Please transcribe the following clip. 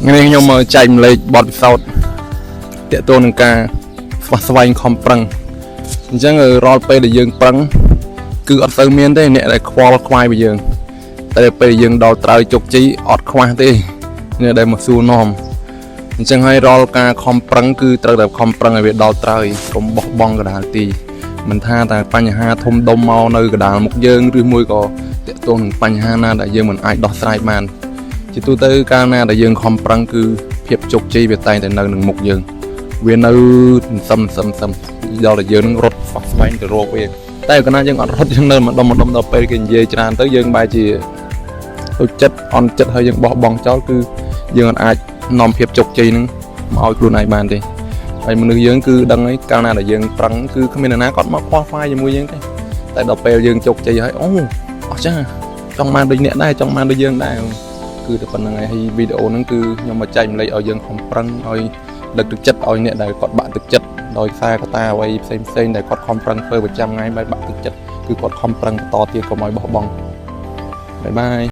ថ្ងៃនេះខ្ញុំមកចែករំលែកបទពិសោធន៍ទាក់ទងនឹងការស្វះស្វែងខំប្រឹងអញ្ចឹងរាល់ពេលដែលយើងប្រឹងគឺអត់សូវមានទេអ្នកដែលខ្វល់ខ្វាយពីយើងតែពេលយើងដល់ត្រើយជោគជ័យអត់ខ្វះទេអ្នកដែលមកសួរនាំអញ្ចឹងហើយរាល់ការខំប្រឹងគឺត្រូវតែខំប្រឹងឲ្យវាដល់ត្រើយកុំបោះបង់កណ្ដាលទីមិនថាតែបញ្ហាធំដុំមកនៅកណ្ដាលមុខយើងឬមួយក៏ទាក់ទងនឹងបញ្ហាណាដែលយើងមិនអាចដោះស្រាយបាន ជាទូទៅកាលណាដែលយើងខំប្រឹងគឺភាពជោគជ័យវាតែងតែនៅនឹងមុខយើងវានៅសឹមសឹមសឹមដល់តែយើងនឹងរត់ស្វះស្វែងទៅរកវាតែកាលណាយើងអត់រត់យើងនៅម្ដុំម្ដុំដល់ពេលគេនិយាយច្រើនទៅយើងបែរជាទៅចិត្តអន់ចិត្តហើយយើងបោះបង់ចោលគឺយើងអត់អាចនាំភាពជោគជ័យនឹងមកឲ្យខ្លួនឯងបានទេហើយមនុស្សយើងគឺដឹងហើយកាលណាដែលយើងប្រឹងគឺគ្មាននរណាគាត់មកខ្វល់ខ្វាយជាមួយយើងទេតែដល់ពេលយើងជោគជ័យហើយអូអស្ចារ្យចង់បានដូចអ្នកដែរចង់បានដូចយើងដែរ គឺតែប៉ុណ្្នឹងឯងហើយវីដេអូហ្នឹងគឺខ្ញុំមកចែករំលែកឲ្យយើងខំប្រឹងឲ្យលើកទឹកចិត្តឲ្យអ្នកដែលគាត់បាក់ទឹកចិត្តដោយសារកត្តាអ្វីផ្សេងផ្សេងៗដែលគាត់ខំប្រឹងធ្វើប្រចាំថ្ងៃបែបបាក់ទឹកចិត្តគឺគាត់ខំប្រឹងបន្តទៀតកុំឲ្យបោះបង់bye bye.